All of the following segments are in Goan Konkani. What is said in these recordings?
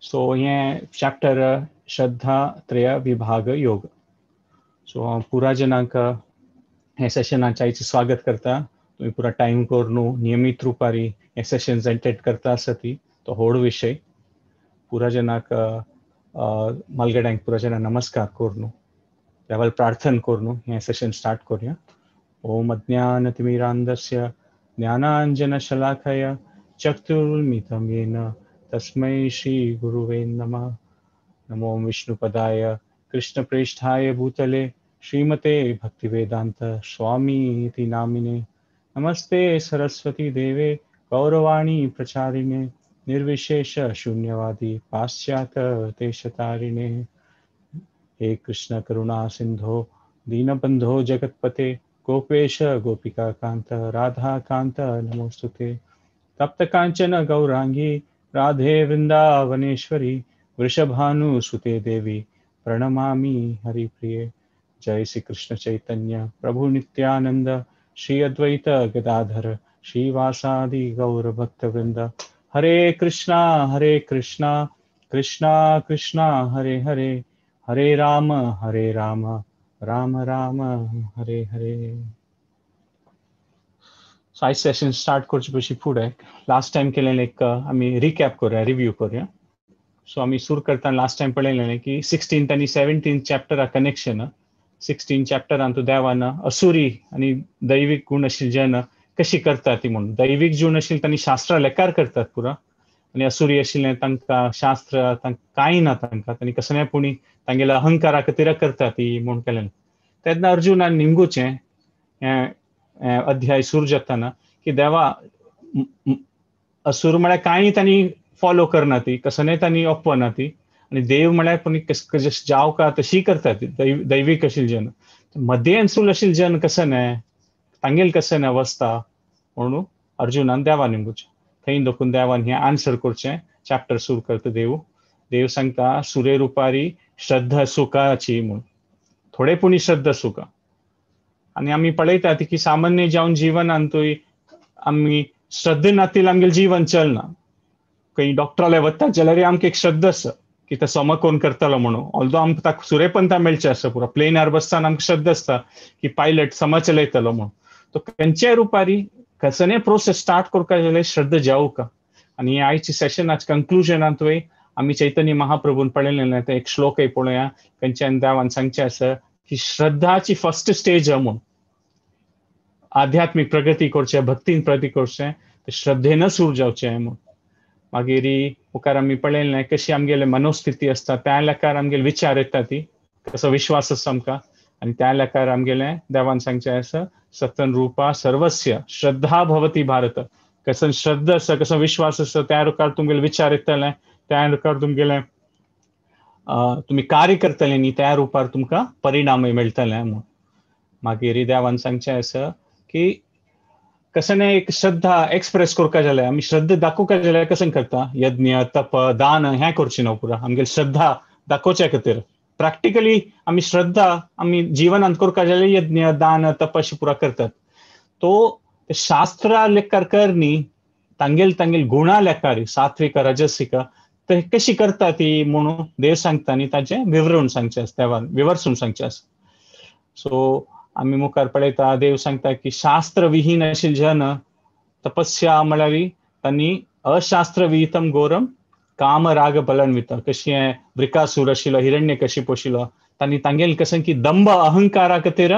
सो हें चॅप्टर श्रद्धा त्रय विभाग योग. सो हांव पुरा जनांक हें सेशनाचें आयचें स्वागत करता. तुमी पुरा टायम करून नियमीत रुपारी हें सेशन अटेंड करता आसा ती तो व्हड विशय. पुरा जनाक मालगड्यांक पुरा जनांक नमस्कार करून देवाल प्रार्थना करून हें सेशन स्टार्ट करुया. ओम अज्ञानतिमिरान्धस्य ज्ञानांजनशलाकया चक्षुरुन्मीलितं येन तस्मै श्री गुरुवे नमः. नमो विष्णुपदाय कृष्णप्रेष्ठाय भूतले श्रीमते भक्तिवेदांत स्वामी इति नामिने. नमस्ते सरस्वती देवे गौरवाणी प्रचारिणे निर्विशेष शून्यवादी पाश्चात्य देशतारिणे. हे कृष्ण करुणा सिंधो दीनबंधो जगत्पते गोपेश गोपिका कांत राधा कांत नमोस्तुते. तप्त कांचन गौरांगी राधे वृंदावनेश्वरी वृषभानुसुते देवी प्रणमामि हरिप्रिये. जय श्री कृष्ण चैतन्य प्रभु नित्यानंद श्री अद्वैत गदाधर श्रीवासादि गौर भक्तवृंद. हरे कृष्णा कृष्णा कृष्णा हरे हरे, हरे राम राम राम हरे हरे. सो आयज सेशन स्टार्ट करचे पयलीं फुडें लास्ट टायम केलेलें एक आमी रिकॅप करुया, रिव्यू करुया. सो आमी सुरू करतना लास्ट टायम पळयलें की 16th आनी 17th चॅप्टरा कनेक्शन. 16 चॅप्टरान तूं देवान असुरी आनी दैवीक गुण आशिल्ले जन कशी करतात ती म्हणून. दैवीक गुण आशिल्ले तांणी शास्त्रां लेकार करतात पुरा, आनी असुरी आशिल्लें तांकां शास्त्र तांकां कांय ना, तांकां तांणी कसलें पुणी तांगेल्या अहंकारा खातीर करतात ती म्हूण केलें. तेन्ना अर्जुनान निमगुचें हें अध्याय सुरू जाताना की देवा असुर म्हळ्यार कांय तांणी फॉलो करना ती, कसलें तांणी ओपना ती, आनी देव म्हळ्यार पुणी जावका तशी करतात ती दैवीक आशिल्ले जन. मध्यें आशिल्ले जन कसं न्हय, तांगेल कसं न्हय अवस्था म्हणून अर्जुनान देवा निमगुचें. थंय दोकून देवान हें आन्सर करचें चॅप्टर सुरू करता. देव देव सांगता सुरे रुपारी श्रद्धा सुखाची म्हूण, थोडे पुणी श्रद्धा सुखा. आनी आमी पळयतात की सामान्य जावन जिवनांतूय आमी श्रद्धे नातील आमगेलें जीवन चलना. खंय डॉक्टराले वता जाल्यार आमकां एक श्रद्धा आसा की तो सम कोण करतलो म्हणून. ऑल्दो आमकां ताका सुरेपंता मेळचें आसा, पुरो प्लेनार बसतना आमकां श्रद्धा आसता की पायलट सम चलयतलो म्हणून. तो खंयच्याय रुपारी कसने प्रोसेस स्टार्ट करपाक जाल्यार श्रद्धा जावका. आनी आयची सेशनाच कंक्लुजनांतूय आमी चैतन्य महाप्रभून पळयलें तें एक श्लोकय पळोवया खंयच्यान देवान सांगचें आसा की श्रद्धाची फर्स्ट स्टेज म्हणून. आध्यात्मीक प्रगती करचें, भक्तीन प्रगती करचें ते श्रद्धेन सुरू जावचें म्हणून. मागीर मुखार आमी पळयलें कशी आमगेले मनोस्थिती आसता त्या लेखार आमगेले विचार येता ती, कसो विश्वास आसा आमकां, आनी त्या लेखार आमगेलें देवान सांगचें आसा सतन रूपा सर्वस्य श्रद्धा भवती भारत. कसो श्रद्धा आसा, कसो विश्वास आसा त्या रुखार तुमगेले विचार येतले, त्या रुखार तुमगेले तुमी कार्य करतले न्ही त्या रुपार तुमकां परिणामय मेळटले म्हूण. मागीर देवान सांगचें आसा की कसं एक श्रद्धा एक्सप्रेस करपाक जाल्यार आमी श्रद्धा दाखोवपाक जाल्यार कसं करता, यज्ञ तप दान हें करचें न्हू पुरा आमगेली श्रद्धा दाखोवच्या खातीर. प्रॅक्टिकली आमी श्रद्धा आमी जिवनांत करपाक जाल्यार यज्ञ दान तप अशें पुरा करतात. तो शास्त्रा लेखार कर न्ही, तांगेल तांगेल गुणा लेखार सात्विक रजसिक ते कशी करता ती म्हणून देव सांगता आनी ताचें विवरण सांगचें आसा, देवान विवर्सून सांगचें आसा. सो आमी मुखार पळयता देव सांगता की शास्त्रविहीन आशिल्ले जन तपस्या म्हळ्यार तांणी अशास्त्रविहितम घोरम काम राग बलन्वित. कशें वृकासूर आशिल्लो, हिरण्य कशिप आशिल्लो, तांणी तांगेल कसं की दंभ अहंकारा खातीर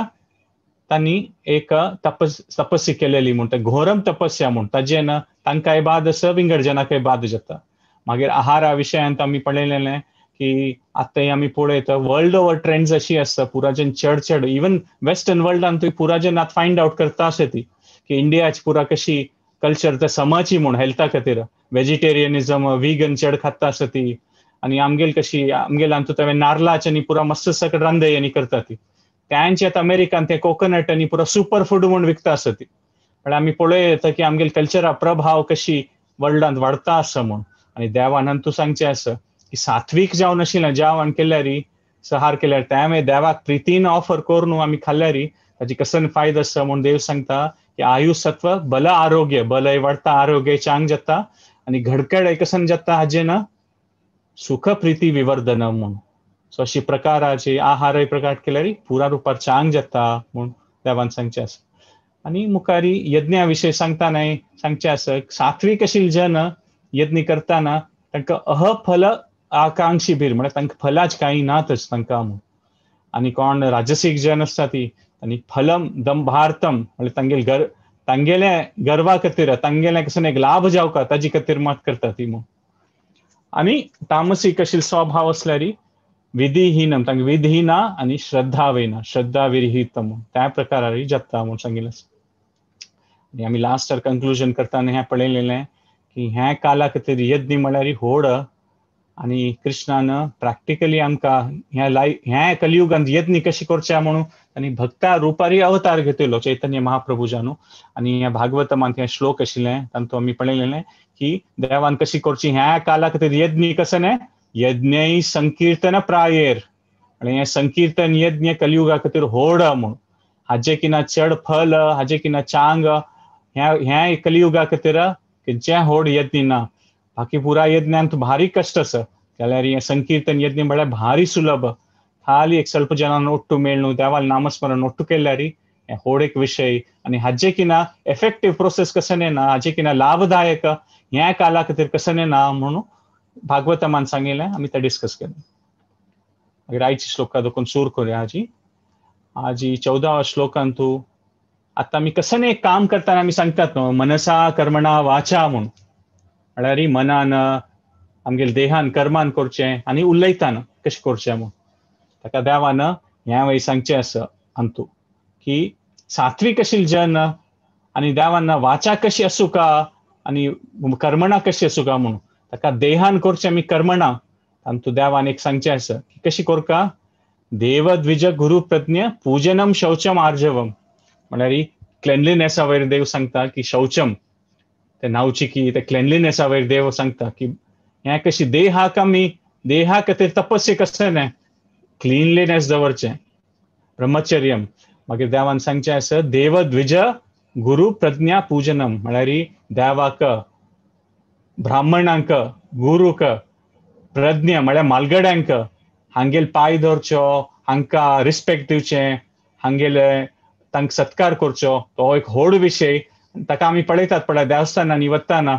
तांणी एक तपस्या केलेली म्हूण, घोरम तपस्या म्हूण. ताजें ना तांकांय बाद आसा, विंगड जनाकय बाद जाता. मागीर आहारा विशयांत आमी पळयलेलें की आतांय आमी पळयता वर्ल्ड ओवर ट्रेंड्स अशी आसता पुराजन चड चड इवन वेस्टर्न वर्ल्डांतूय पुराजन आतां फायंड आवट करता आसा ती की इंडियाची पुरा कशी कल्चर ते समाची म्हूण हेल्था खातीर वेजिटेरियनिजम विगन चड खाता आसा ती. आनी आमगेल कशी आमगेल आमचो तें नारलाचे आनी पुरा मस्त सकट रांदय आनी करता ती. त्यांचे आतां अमेरिकान ते कोकोनट आनी पुरा सुपर फूड म्हूण विकता आसा ती. पण आमी पळोवया की आमगेल कल्चरा प्रभाव कशी वर्ल्डांत वाडता आसा म्हूण. आनी देवान तूं सांगचें आसा की सात्वीक जावन आशिल्लें जेवण केल्यार सहार केल्यार तें देवाक प्रितीन ऑफर करून आमी खाल्ल्यार ताची कसन फायदो आसा म्हूण देव सांगता की आयु सत्व बल आरोग्य, बलय वाडटा, आरोग्य चांग जाता आनी घडकड कसन जाता हाजें ना सुख प्रिती विवर्धन म्हूण. सो अशी प्रकाराची आहारय प्रकार केल्यार पुरा रुपार चांग जाता म्हूण देवान सांगचें आसा. आनी मुखारी यज्ञा विशय सांगतना सांगचें आसा, सात्वीक अशी जन यज्ञ करतना तांकां अहफल आकांक्षी भीर म्हळ्यार तांकां फलाच कांय नातच तांकां म्हूण. आनी कोण राजसीक जन आसता ती आनी फलम दंभार्थम म्हळ्यार तांगेले गर तांगेले गर्वा खातीर तांगेले कसो एक लाभ जावका ताजी खातीर मात करता ती म्हूण. आनी तामसीक अशी स्वभाव आसल्यार विधीहीनम तांकां विधी ना आनी श्रद्धा वयना, श्रद्धा विरहीत म्हूण त्या प्रकारारी जाता म्हूण सांगिल्लें आसा. आनी आमी लास्ट कंक्लुजन करतना हें पळयलेलें की ह्या काला खातीर यज्ञ म्हळ्यार होड आनी कृष्णान प्रॅक्टिकली आमकां ह्या लायफ ह्या कलियुगांत यज्ञ कशी करच्या म्हणून आनी भक्ता रुपारी अवतार घेतलो चैतन्य महाप्रभुजानू. आनी ह्या भागवतमांत हें श्लोक आशिल्लें तातूंत आमी पळयलेलें की देवान कशी करची ह्या काला खातीर यज्ञ कसो न्ही यज्ञय संकीर्तन प्रायेर आनी हें संकीर्तन यज्ञ कलियुगा खातीर होड म्हूण. हाजे किना चड फल हाजे किना चांग ह्या ह्या कलियुगा खातीर खंयचें होड यज्ञ ना. बाकी पुरा यज्ञांत भारी कश्ट आसा जाल्यार हें संकीर्तन यज्ञ म्हळ्यार भारी सुलभ. खाली एक ಸ್ವಲ್ಪ ಜನ ಒಟ್ಟು ಮೇಳ್ನು ದೇವಾल नामस्मरण ಒಟ್ಟು केल्यार हें होड एक विशय. आनी हाजे किना एफेक्टीव प्रोसेस कसने ना, हाजे किना लाभदायक ह्या काला खातीर कसने ना म्हणून भागवतमान सांगिल्लें, आमी तें डिस्कस केलें. मागीर आयची श्लोका देखून सूर करुया. हाजी आजी 14 श्लोकांतू आतां आमी कसने एक काम करतना आमी सांगतात न्हू मनसा कर्मणा वाचा म्हूण, म्हळ्यार मनान आमगेले देहान कर्मान करचें आनी उलयताना कशें करचें म्हूण. ताका देवान ह्या वयर सांगचें आसा अंतू की सात्वीक आशिल्ले जन आनी देवान वाचा कशी आसूं का आनी कर्मणा कशी आसूं का म्हूण. ताका देहान करचें आमी कर्मणा तांतू देवान एक सांगचें आसा की कशी करका देव द्विज गुरु प्रज्ञ पूजनम शौचम आर्जवम, म्हळ्यार क्लेनलीनेसा वयर देव सांगता की शौचम ते न्हावची की ते क्लेनलीनेसा वयर देव सांगता की हें कशी देहाक आमी देहा खातीर तपस्या कशें न्ही क्लिनलीनेस दवरचें ब्रह्मचर्यम. मागीर देवान सांगचें आसा देव द्विज गुरु प्रज्ञा पूजनम, म्हळ्यार देवाक ब्राह्मणांक गुरूक प्रज्ञा म्हळ्यार मालगड्यांक हांगेल पांय धरचो, हांकां रिस्पेक्ट दिवचें, हांगेले तांकां सत्कार करचो. तो एक व्हड विशय. ताका आमी पळयतात पळय देवस्थानांनी वतना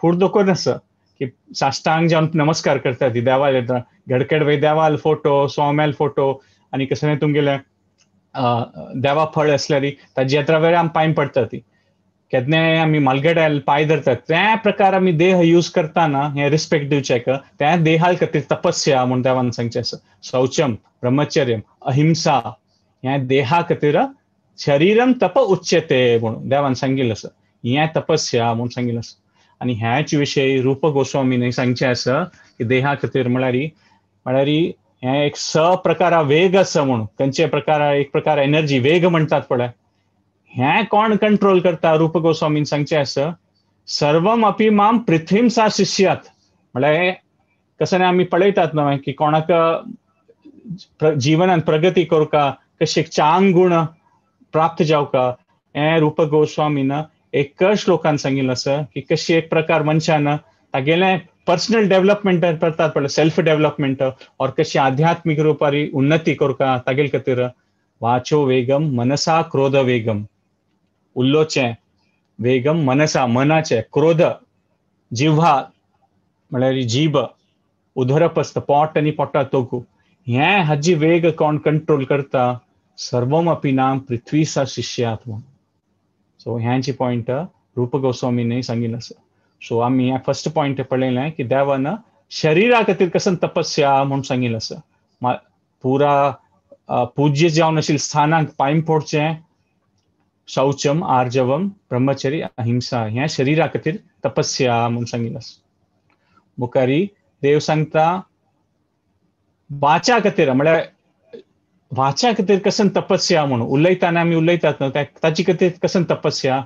फूड दखून आसा की साष्टांग जावन नमस्कार करतात ती देवाल येता घडकड वय देवाल फोटो स्वाम्याल फोटो आनी कसलें तुमगेलें देवा फळ आसल्यार ताजी यात्रा वेळार आमी पांय पडटा ती केन्नाय आमी मालगड्यार पांय धरतात. त्या प्रकार आमी देह यूज करतना हें रिस्पेक्ट दिवचें त्या देहा खातीर तपस्या म्हूण देवान सांगचें आसा. शौचम ब्रह्मचर्यम अहिंसा ह्या देहा खातीर शरीरम तप उच्यते म्हणून देवान सांगिल्लें आसा. हें तपस्या म्हूण सांगिल्लें आसा. आनी ह्याच विशय रूप गोस्वामीन सांगचें आसा की देहा खातीर म्हळ्यार म्हळ्यार हें एक स प्रकारा वेग आसा म्हणून खंयचे प्रकार एक प्रकार एनर्जी वेग म्हणटात पळय हें कोण कंट्रोल करता रूप गोस्वामीन सांगचें आसा सर्वम अपी माम पृथ्वीम सा शिष्यात. म्हळ्यार कसं आमी पळयतात न्हय की कोणाक जिवनान प्रगती करका कशें चांग गुण प्राप्त जावका हें रूप गोस्वामीन एक श्लोकान सांगिल्लें आसा की कशी एक प्रकार मनशान तागेलें पर्सनल डेव्हलपमेंट करतात पळय सेल्फ डेव्हलपमेंट और कशी आध्यात्मीक रुपारी उन्नती करका तागेले खातीर वाचो वेगम मनसा क्रोध वेगम उल्लोचें वेगम मनसा मनाचें क्रोध जिव्हा म्हळ्यार जीब उदरपस्त पोट आनी पोटा तोकू हें हाजी वेग कोण कंट्रोल करता सर्वम अपी नाम पृथ्वी सा शिष्यात म्हूण. सो ह्यांची पॉयंट रूप गोस्वामीन सांगिल्लें आसा. सो आमी हें फर्स्ट पॉयंट पळयलें की देवान शरीरा खातीर कसन तपस्या म्हूण सांगिल्लें आसा. पुरा पूज्य जावन आशिल्ल्या स्थानाक पांय पडचें शौचम आर्जवम ब्रह्मचर्य अहिंसा ह्या शरीरा खातीर तपस्या म्हूण सांगिल्लें आसा. मुखारी देव सांगता वाचा खातीर म्हळ्यार वाचा खातीर कसन तपस्या म्हणून उलयतना आमी उलयतात न्हू ताची खातीर कसन तपस्या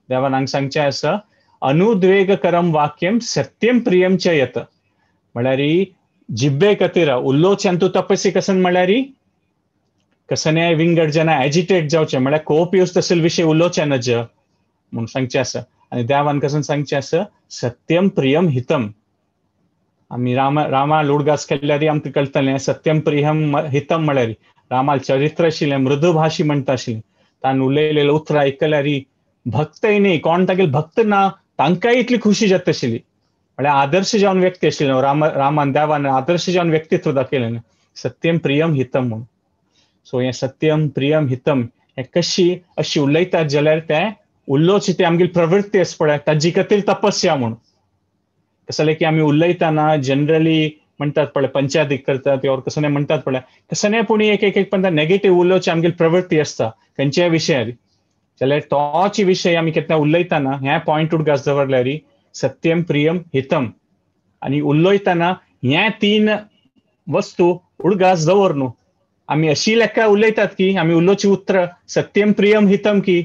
देवान हांगा सांगचें आसा अनुद्वेग करम वाक्यम सत्यम प्रियम च यत, म्हळ्यार जिब्बे खातीर उलोवचें तूं तपस्या कसन म्हळ्यार कसने विंगड जना एजिटेट जावचें म्हळ्यार कोप येवच तसले विशय उलोवचें नज म्हूण सांगचें आसा. आनी देवान कसन सांगचें आसा सत्यम प्रियम हितम आमी रामा उडगास केल्यार आमकां कळटलें सत्यम प्रियम हितम म्हळ्यार रामाल चरित्र आशिल्लें, मृदुभाशी म्हणटा आशिल्लें. तान उलयलेलें उतरां आयकल्यार भक्तय न्ही, कोण तागेले भक्त ना तांकांय इतली खुशी जाता आशिल्ली. म्हळ्यार आदर्श जावन व्यक्ती आशिल्लो रामान, देवान आदर्श जावन व्यक्तित्व दाखयलें सत्यम प्रियम हितम म्हणून. सो हें सत्यम प्रियम हितम हें कशी अशी उलयतात जाल्यार तें उलोवची ती आमगेली प्रवृत्ती आसा पळय ताजी खातीर तपस्या म्हणून. कसलें की आमी उलयतना जनरली म्हणटात पळय पंचायतीक करतात ऑर कसलें म्हणटात पळय कसलें पूण एक एक एक पण नेगेटीव उलोवची आमगेली प्रवृत्ती आसता खंयच्याय विशयार जाल्यार तोच विशय आमी केन्ना उलयतना हें पॉयंट उडगास दवरल्यार सत्यम प्रियम हितम आनी उलयतना हें तीन वस्तू उडगास दवर न्हू. आमी अशी लेखा उलयतात की आमी उलोवची उतरां सत्यम प्रियम हितम की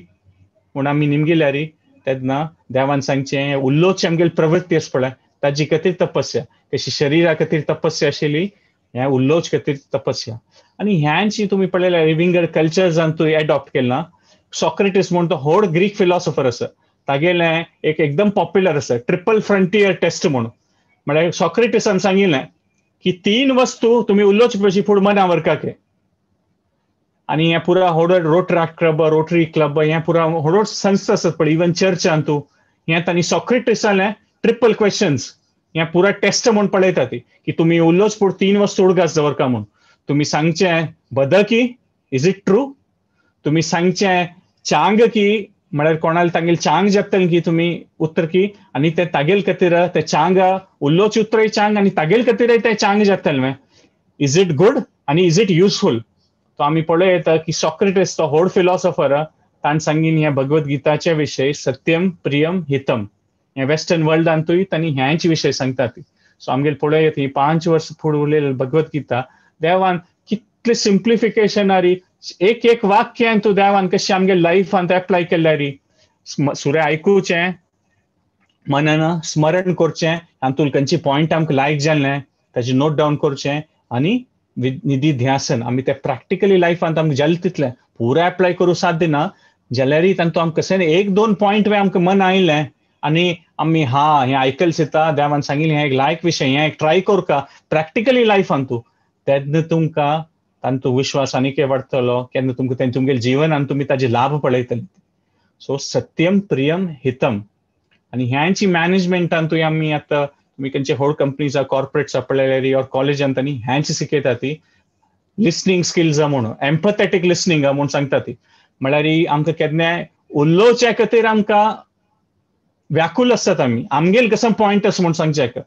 म्हूण आमी निमगिल्यार तेन्ना देवान सांगचें उलोवची आमगेली प्रवृत्ती आसा पळय ताजी खातीर तपस्या. कशी शरिरा खातीर तपस्या आशिल्ली हें उलोवचे खातीर तपस्या. आनी ह्यांची तुमी पळयल्यार विंगड कल्चर्सान तूं एडॉप्ट केला. सॉक्रेटिस म्हूण तो व्हड ग्रीक फिलॉसॉफर आसा, तागेलें एक एकदम पॉप्युलर आसा ट्रिपल फ्रंटियर टेस्ट म्हणून. म्हळ्यार सॉक्रेटिसान सांगिल्लें की तीन वस्तू तुमी उलोवचे पयलीं फुडें मना व्हरकाके. आनी हें पुरा व्हड रोट्राक्ट क्लब, रोटरी क्लब, हें पुरा व्हड संस्था आसात पळय इवन चर्चान तूं हें तांणी सॉक्रेटिसालें ट्रिपल क्वेश्चन्स हें पुरा टेस्ट म्हूण पळयता ती की तुमी उलोवचे फुडें तीन वस्तू उडगास दवरका म्हूण. तुमी सांगचें बदकी is it true, तुमी सांगचें चांग की म्हळ्यार कोणाले तांगेले चांग जातलें की तुमी उतर की आनी ते तागेल खातीर ते चांग उलोवचे उतरय चांग आनी तागेल खातीरय ते चांग जातलें, is it good आनी is it useful. तो आमी पळोवं येता की सॉक्रेटिस तो व्हड फिलॉसॉफर ताणें सांगिल्लें हें भगवद्गीताचे विशय सत्यम प्रियम हितम हें वेस्टर्न वर्ल्डांतूय तांणी ह्याच विशय सांगतात. सो आमगेले पळोवं येता ही 5 वर्सां फुडें उरलेली भगवद्गीता देवान कितलें सिम्प्लिफिकेशनारी एक एक वाक्यान तूं देवान कशें आमगे लायफान एप्लाय केल्यार सुरें आयकुचें, मनन स्मरण करचें, हातूंत खंयची पॉयंट आमकां लायक जालें ताजें नोट डावन करचें आनी निधी ध्यासन आमी ते प्रॅक्टिकली लायफान आमकां जालें तितलें पुरा एप्लाय करूं साध्य ना जाल्यारय तांतूं आमकां कशें एक दोन पॉयंट वे आमकां मन आयलें आनी आमी हा हें आयकलें दिसता देवान सांगिल्लें हें एक लायक विशय हें एक ट्राय करका प्रॅक्टिकली लायफान तूं तेन्ना तुमकां तांतूं विश्वास आनीकय वाडटलो केन्ना तुमकां तुमगेले जिवनान तुमी ताजे लाभ पळयतले. सो सत्यम प्रियम हितम आनी ह्यांची मॅनेजमेंटान तूं आमी आतां तुमी खंयचे व्हड कंपनीज कॉर्पोरेट्स पळयल्यार ऑर कॉलेजान तांणी ह्यांची शिकयता ती लिसनींग स्किल्स म्हणून एम्पथेटीक लिसनींग म्हूण सांगता ती. म्हळ्यार आमकां केन्नाय उलोवच्या खातीर आमकां व्याकूल आसतात आमी आमगेल कसो पॉयंट आसा म्हूण सांगचें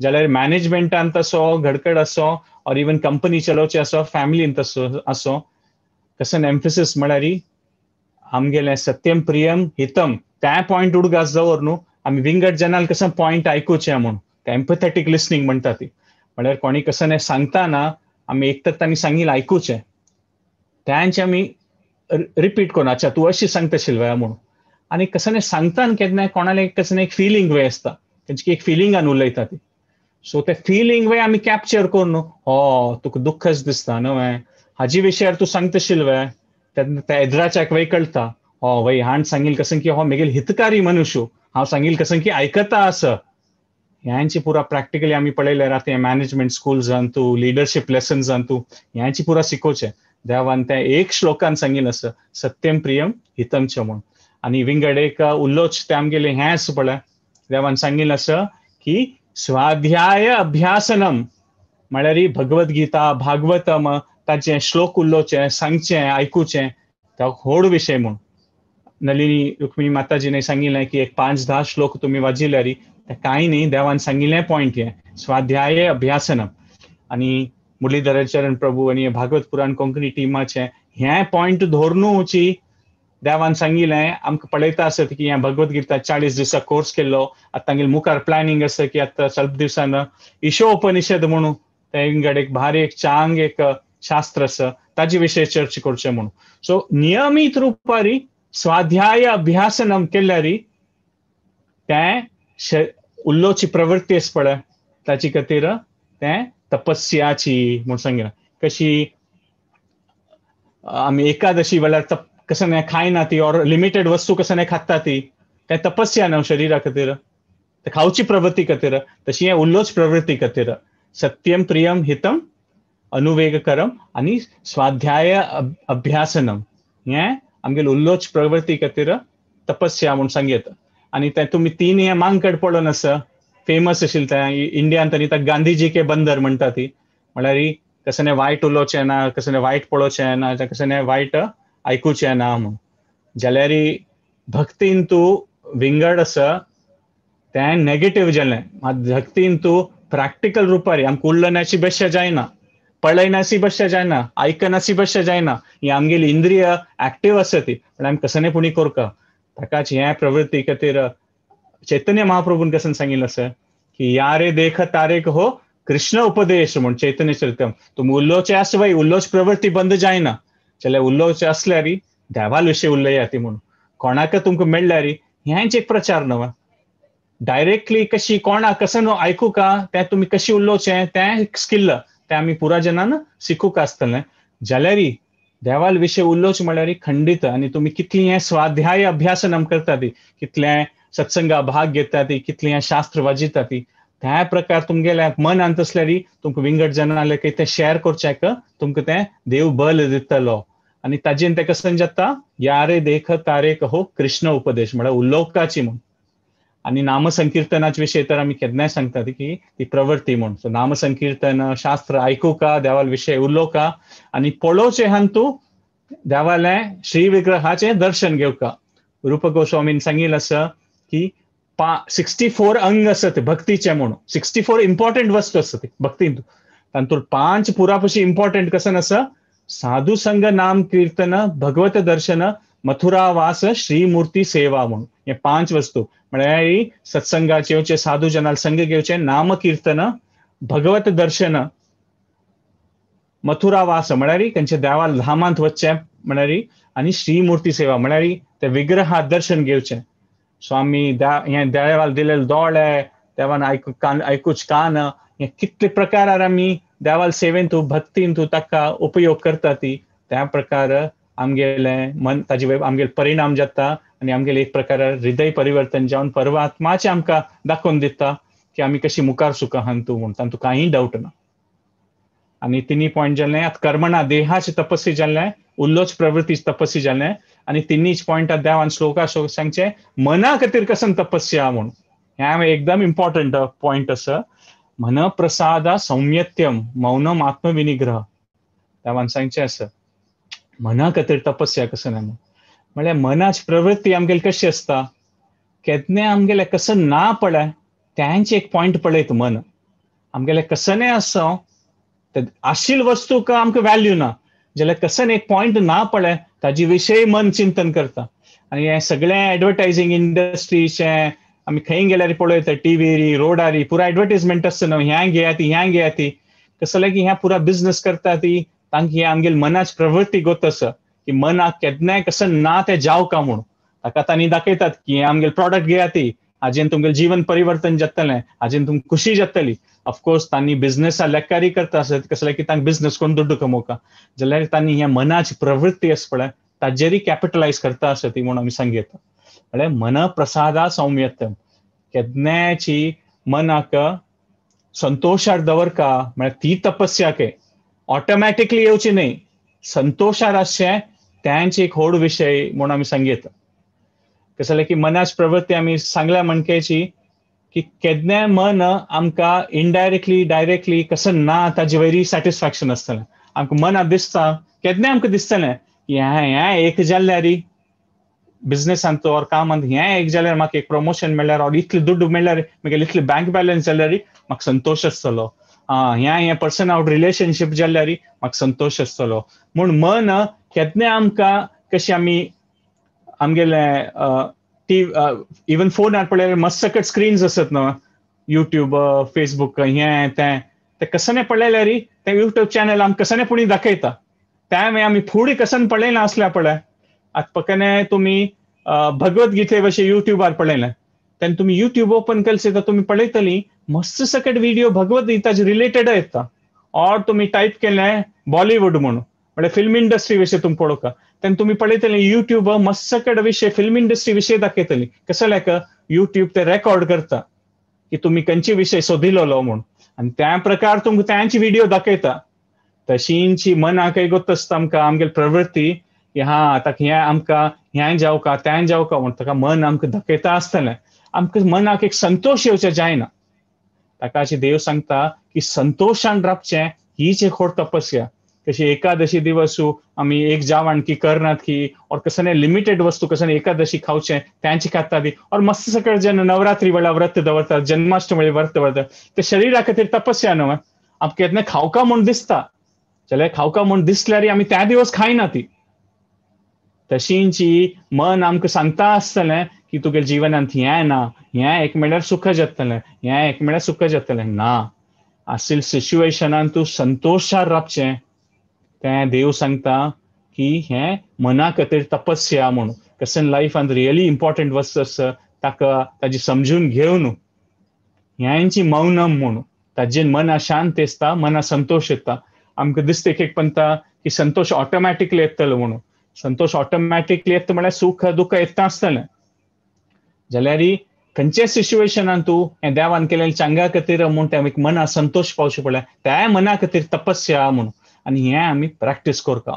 जाल्यार मॅनेजमेंटान तसो घडकड आसो ऑर इवन कंपनी चलोवची आसो फॅमिलीन तसो आसो कसन एम्फेसिस म्हळ्यार आमगेलें सत्यम प्रियम हितम त्या पॉयंट उडगास दवर न्हू आमी विंगड जनाल कसो पॉयंट आयकुचें म्हूण तें एम्पथेटीक लिसनींग म्हणटा ती. म्हळ्यार कोणी कसो सांगतना आमी एक तर तांणी सांगिल्लें आयकुचें तांचे आमी रिपीट करून अच्छा तूं अशी सांगता आशिल्लें म्हणून. आनी कसो सांगतना केन्ना कोणाले कसो एक फिलींग वे आसता तेंची एक फिलिंगान उलयता ती. सो ते फिलींग वे आमी कॅप्चर करून हो तुका दुख्खच दिसता न्हू हाजी विशयार तूं सांगता आशिल्लें तेन्ना त्या एद्राच्याक वय कळटा हो वय हाण सांगील कसं की हो मेगेल हितकारी मनुष्य हांव सांगील कसं की आयकता आसा. ह्यांची पुरा प्रॅक्टिकली आमी पळयल्यार आतां मॅनेजमेंट स्कूल्सान तूं लिडरशीप लेसन्सान तूं ह्यांची पुरा शिकोवचें देवान त्या एक श्लोकान सांगिल्लें आसा सत्यम प्रियम हितम च म्हूण. आनी विंगड एक उलोच ते आमगेलें हें आसा पळय देवान सांगिल्लें आसा की स्वाध्याय अभ्यासनम म्हळ्यार भगवद्गीता भागवतम ताचें श्लोक उलोवचें सांगचें आयकुचें तो व्हड विशय म्हूण. नलिनी रुक्मिणी माताजीने सांगिल्लें की एक 5-10 श्लोक तुमी वाजिल्यार कांय न्ही देवान सांगिल्लें पॉयंट हें स्वाध्याय अभ्यासनम. आनी मुरलीधराचरण प्रभू आनी भागवत पुराण कोंकणी टिमाचें हें पॉयंट धोरनूची देवान सांगिल्लें आमकां पळयता आसत की हें भगवद्गीता 40 दिसा कोर्स केल्लो आतां तांगेले मुखार प्लॅनिंग आसा की आतां स्वल्प दिवसान ईशोपनिषद म्हणून तेंगड एक भारी एक चांग एक शास्त्र आसा ताजे विशय चर्चा करचें म्हणून. सो नियमीत रुपारी स्वाध्याय अभ्यासनम केल्यार तें उलोवची प्रवृत्ती आसा पळय ताची खातीर तें तपस्याची म्हूण सांगिल्लें. कशी आमी एकादशी वेळार कसं नाही खायना ती ऑर लिमिटेड वस्तू कसं नाही खाता ती तें तपस्या न्हू शरिरा खातीर खावची प्रवृत्ती खातीर, तशी हें उल्लोच प्रवृत्ती खातीर. सत्यम प्रियम हितम अनुवेगकरम आनी स्वाध्याय अभ्यासनम हें आमगेले उल्लोच प्रवृत्ती खातीर तपस्या म्हूण सांगयता. आनी तें तुमी तीन हें मांकड पळोवन आसा, फेमस आशिल्लें तें इंडियांत, आनी ताका गांधीजी के बंदर म्हणटा ती. म्हळ्यार कसने वायट उलोवचें ना, कसने वायट पळोवचें ना, कसने वायट आयकुचें ना म्हूण. जाल्यार भक्तीन तूं विंगड आसा तें नेगेटीव जालें. मात भक्तीन तूं प्रॅक्टिकल रुपार आमकां उल्लनाची बश्या जायना, पळयनासी बश्या जायना, आयकनासी बश्या जायना, ही आमगेली इंद्रिय एक्टीव आसा ती, पण आमी कसने पुणी करका. ताकाच ह्या प्रवृत्ती खातीर चैतन्य महाप्रभून कसन सांगिल्लें आसा की यारे देख तारे हो कृष्ण उपदेश म्हूण चैतन्य चरित्रम. तुमी उलोवचें आसा बाई, उलोवची प्रवृत्ती बंद जायना, जाल्यार उलोवचें आसल्यार देवाल विशय उलया ती म्हूण. कोणाक तुमकां मेळ्ळ्यार हेंच एक प्रचार न्हू, डायरेक्टली कशी कोणाक कसं न्हू आयकूका तें तुमी कशी उलोवचें तें एक स्किल, तें आमी पुरा जनान शिकूंक आसतलें. जाल्यार देवाल विशय उलोवचें म्हळ्यार खंडीत. आनी तुमी कितली हें स्वाध्याय अभ्यासनम करता ती, कितलें सत्संगा भाग घेता ती, कितलें हें शास्त्र वाजिता ती, त्या प्रकार तुमगेल्या मनांत आसल्यार तुमकां विंगड जनां तें शेअर करच्याक तुमकां तें देव बल दितलो. आनी ताजेन तें कशें जाता, यारे देख तारे कहो कृष्ण उपदेश म्हळ्यार उलोवकाची म्हूण. आनी नामसंकीर्तनाचे विशय तर आमी केन्नाय सांगतात की ती प्रवृत्ती म्हूण. सो नामसंकीर्तन शास्त्र आयकुका, देवाल विशय उलोवका आनी पळोवचें हांतू देवालें श्री विग्रहाचें दर्शन घेवका. रूप गोस्वामीन सांगिल्लें आसा की 64 अंग आसत भक्तीचे म्हूण, 64 इम्पॉर्टंट वस्तू आसत भक्तींत. तातूंत 5 पुरापशी इम्पॉर्टंट कसन आसा, साधू संग नाम कीर्तन, भगवत दर्शन, मथुरावास, श्रीमूर्ती सेवा म्हूण. हे 5 वस्तू म्हळ्यार सत्संगाचे येवचे, साधू जनाल संग घेवचे, नाम कीर्तन, भगवत दर्शन, मथुरावास म्हळ्यार खंयच्या देवाल धामांत वचचें म्हळ्यार, आनी श्रीमूर्ती सेवा म्हळ्यार ते विग्रहा दर्शन घेवचें. स्वामी हें देवाल दिलेले दोळे, देवान कान आयकूच कान, हे कितले प्रकारार आमी देवाल सेवेंत भक्तीन ताका उपयोग करता ती, त्या प्रकार आमगेलें मन ताजे आमगेले परिणाम जाता आनी आमगेले एक प्रकार हृदय परिवर्तन जावन परमात्माचें आमकां दाखोवन दिता की आमी कशी मुखार सुखां हांतू म्हूण, तातूंत कांय डावट ना. आनी तिनी पॉयंट जालें, आतां कर्मणा देहाची तपस्वी जालें, उल्लोच प्रवृत्ती तपस्वी जालें, आनी तिनीच पॉयंटात देवान श्लोका सांगचें मना खातीर कसन तपस्या म्हूण. हें एकदम इम्पॉर्टंट पॉयंट आसा. मन प्रसादा सौम्यत्यम मौनम आत्मविनिग्रह, देवान सांगचें आसा मना खातीर तपस्या कसन म्हूण. म्हळ्यार मनाची प्रवृत्ती आमगेली कशी आसता, केन्नाय आमगेलें कसन ना पळय तेंच एक पॉयंट पळयत मन आमगेलें कसनें आसा आशिल वस्तूक आमकां व्हॅल्यू ना, जाल्यार कसन एक पॉयंट ना पळय ताजे विशय मन चिंतन करता. आनी हें सगळें एडवर्टायजींग इंडस्ट्रीचें आमी खंय गेल्यार पळयता, टिवीर रोडारी पुरा एडवर्टीजमेंट आसता न्हू, ह्यां घेया ती ह्यां घेया ती, कसो की ह्या पुरा बिजनस करता ती, तांकां ही आमगेली मनाची प्रवृत्ती गोत आसा की मनाक केन्नाय कसं ना तें जावका म्हूण. ताका तांणी दाखयतात की हें आमगेले प्रोडक्ट घेया ती, हाजेन तुमगेलें जीवन परिवर्तन जातलें, हाजेन तुमकां खुशी जातली. ऑफकोर्स तांणी बिजनसा लेकारी करता आसत, कसलें की तांकां बिजनस करून दुड्डू कमोवका, जाल्यार तांणी ह्या मनाची प्रवृत्ती आसा पळय ताजेरय कॅपिटलायज करता आसत ती म्हूण आमी सांगता. म्हळ्यार मन प्रसादा सौम्यत्म, केन्नायची मनाक संतोशार दवरका म्हळ्यार ती तपस्या के ऑटोमॅटिकली येवची न्हय, संतोशार आसचें तेंच एक व्हड विशय म्हूण आमी सांगता. कसलें की मनाची प्रवृत्ती आमी सांगल्या म्हणकेची की केन्नाय मन आमकां इनडायरेक्टली डायरेक्टली कसं ना ताजे वयरी सॅटिस्फॅक्शन आसतलें. आमकां मनाक दिसता केन्नाय आमकां दिसतलें की हें हें एक जाल्यार बिजनेसांत ऑर कामांत हें एक जाल्यार म्हाका एक प्रमोशन मेळ्ळ्यार ऑर इतले दुड्डू मेळ्ळ्यार म्हगेले इतले बँक बॅलन्स जाल्यार म्हाका संतोश आसतलो, ह्या हें पर्सन आवट रिलेशनशीप जाल्यार म्हाका संतोश आसतलो म्हूण मन केन्नाय आमकां कशें आमी आमगेले टी इवन फोनार पळयल्यार मस्त सकट स्क्रीन्स आसत न्हू, युट्यूब फेसबूक हें तें, तें कसने पळयल्यार तें युट्यूब चॅनल आमकां कसने पुणी दाखयता, त्या मागीर आमी फुडें कसन पळयना आसल्या पळय. आतां पकने तुमी भगवत गीते भशेन युट्यूबार पळयलें तेन्ना तुमी युट्यूब ओपन केलें तर तुमी पळयतली मस्त सकट व्हिडियो भगवत गीताचे रिलेटेड येता. ऑर तुमी टायप केलें बॉलिवूड म्हणून म्हळ्यार फिल्म इंडस्ट्री विशय तुमी पळोवका तेन्ना तुमी पळयतली युट्यूब मस्त सकट विशय फिल्म इंडस्ट्री विशय दाखयतली. कसो लायक युट्यूब ते रेकॉर्ड करता की तुमी खंयचे विशय सोदिलोलो म्हूण, आनी त्या प्रकार तुमकां त्यांची व्हिडिओ दाखयता. तशींची मनाकय गोत आसता आमकां आमगेली प्रवृत्ती की हा आतां हें आमकां हें जावका तें जावका म्हूण ताका मन आमकां दाखयता आसतलें. आमकां मनाक एक संतोश येवचें जायना. ताका अशें देव सांगता की संतोशान रावचें हीच एक व्हड तपस्या. कशी एकादशी दिवसू आमी एक जावण की करनात की और कसने लिमिटेड वस्तू कसने एकादशी खावचें त्यांची खाता ती और मस्त सगळे जेन्ना नवरात्री वेळा व्रत दवरतात, जन्माष्टमी वेळा व्रत दवरतात, ते शरीरा खातीर तपस्या न्हय. आमकां केन्ना खावका म्हूण दिसता जाल्यार खावका म्हूण दिसल्यार आमी त्या दिवस खायना ती. तशींची मन आमकां सांगता आसतलें की तुगे जिवनांत हें ना, हें एक म्हळ्यार सुख जातलें, हें एक म्हळ्यार सुख जातलें ना. आशिल्ले सिच्युएशनान तूं संतोशार रावचें. तें देव सांगता की हें मना खातीर तपस्या म्हणून कशें लायफांत रियली इम्पॉर्टंट वस्तू आसा ताका ताजी समजून घेवन ह्यांची मौनम म्हणून ताजेर मना शांत आसता, मना संतोश येता. आमकां दिसता एक एक पंता की संतोश ऑटोमॅटिकली येतलो म्हणून. संतोश ऑटोमॅटिकली येता म्हळ्यार सुख दुख्ख येता आसतलें. जाल्यार खंयच्या सिच्युएशनान तूं हें देवान केलें चांगा खातीर म्हूण तें मना संतोश पावचें पडलें, त्या मना खातीर तपस्या म्हणून. आनी हें आमी प्रॅक्टीस करता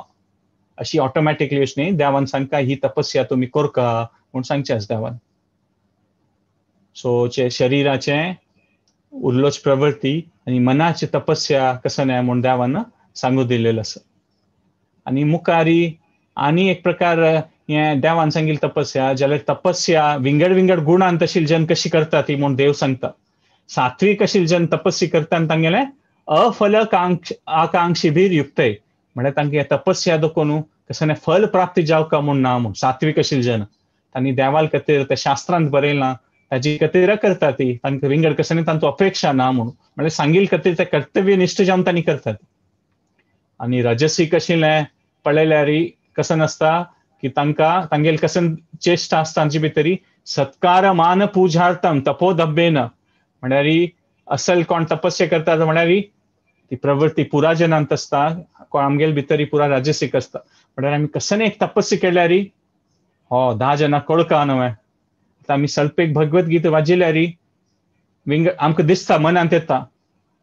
अशी ऑटोमॅटिकली अशें न्ही. देवान सांगता ही तपस्या तुमी करका म्हूण सांगचें आसा देवान. सो शरिराचें उरलोच प्रवृत्ती आनी मनाची तपस्या कसं न्हय म्हूण देवान सांगू दिलेलें आसा. आनी मुखारी आनी एक प्रकार हें देवान सांगिल्ली तपस्या जाल्यार तपस्या विंगड विंगड गुणान तशी जन कशी करता ती म्हूण देव सांगता. सात्वीक अशी जन तपस्या करता आनी तांगेलें अफल आकांक्षीभीर युक्तय म्हळ्यार तांकां तपस्या दाखोवन कसं फल प्राप्ती जावका म्हूण ना म्हूण. सात्वीक अशी जन तांणी देवाल खातीर ते शास्त्रांत बरयलां ताजी खातीर करता ती, तांकां विंगड कसं तांचो अपेक्षा ना म्हणून, म्हळ्यार सांगील खातीर ते कर्तव्यनिश्ठ जावन तांणी करतात. आनी रजसीक आशिल्लें पळयल्यार कसं नासता की तांकां तांगेल कसं चेश्टा आसता तांचे भितरी सत्कार मान पुजार्थम तपोदब्बेन म्हळ्यार असल कोण तपस्या करता म्हळ्यार ती प्रवृत्ती पुरा जनांत आसता, कोण आमगेल भितरी पुरा राजसीक आसता. म्हळ्यार आमी कसं एक तपस्या केल्यार हो 10 जाणां कळका न्हय. आतां आमी स्वल्प एक भगवद्गीता वाजिल्यार विंगड आमकां दिसता मनांत येता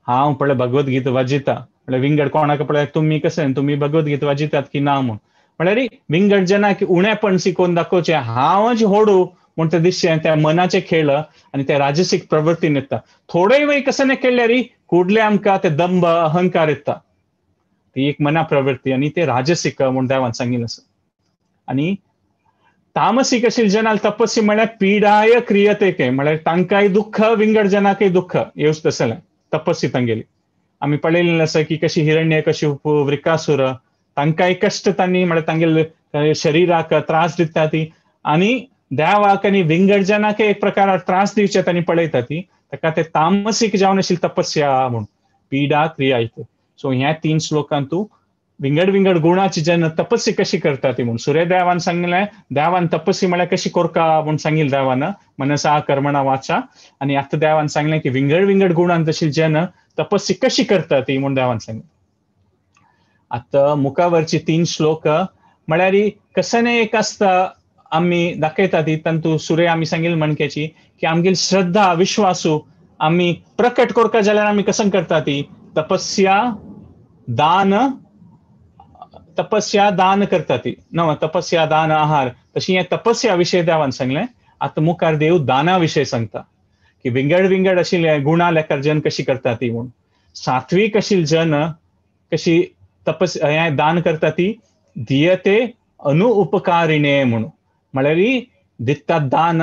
हांव पळय भगवद्गीता वाजिता म्हळ्यार विंगड कोणाक पळय तुमी कशें तुमी भगवद्गीता वाजितात की ना म्हूण. म्हळ्यार विंगड जनाक उणेपण शिकोवन दाखोवचें हांवच होडू म्हूण तें दिसचें त्या मनाचें खेळ आनी त्या राजसीक प्रवृत्तीन येता. थोडे वेळ कसं केल्यार कुडले आमकां ते दंभ अहंकार येता. ती एक मना प्रवृत्ती आनी ते राजसीक म्हूण देवान सांगिल्लें आसा. आनी तामसीक आशिल्ले जनाल तपस्या म्हळ्यार पिडाय क्रियते के म्हळ्यार तांकांय दुख्ख विंगड जनाकय दुख्ख येवच तसलें तपस्या तांगेली. आमी पळयलें आसा की कशी हिरण्य कशी वृकासुर तांकांय कश्ट तांणी म्हळ्यार तांगेले शरिराक त्रास दिता ती आनी देवाक आनी विंगड जनाक एक प्रकार त्रास दिवचे तांणी पळयता ती, ताका ते तामसीक जावन आशिल्ली तपस्या म्हूण पिडा क्रिया येते. सो ह्या 3 श्लोकांत तूं विंगड विंगड गुणाची जन तपस्या कशी करता ती म्हूण सूर्यदेवान सांगलें. देवान तपस्या म्हळ्यार कशी करका म्हूण सांगिल्लें देवान मनसा कर्मणा वाचा. आनी आतां देवान सांगलें की विंगड विंगड गुणान तशी जन तपस्या कशी करता ती म्हूण देवान सांगलें. आतां मुखावरची 3 श्लोक म्हळ्यार कसं एक आसता आमी दाखयता ती तांतू सूर्य आमी सांगिल्लें म्हणक्याची की आमगेली श्रद्धा विश्वासू आमी प्रकट करका जाल्यार आमी कसं करता ती तपस्या दान तपस्या दान करता ती नव तपस्या दान आहार. तशी हें तपस्या विशय देवान सांगलें. आतां मुखार देव दाना विशय सांगता की विंगड विंगड आशिल्ले गुणा लेखर जन कशी करता ती म्हूण. सात्वीक आशिल्ले जन कशी तपस्या हें दान करता ती दियते अनु उपकारिणे म्हणून म्हळ्यार दिता दान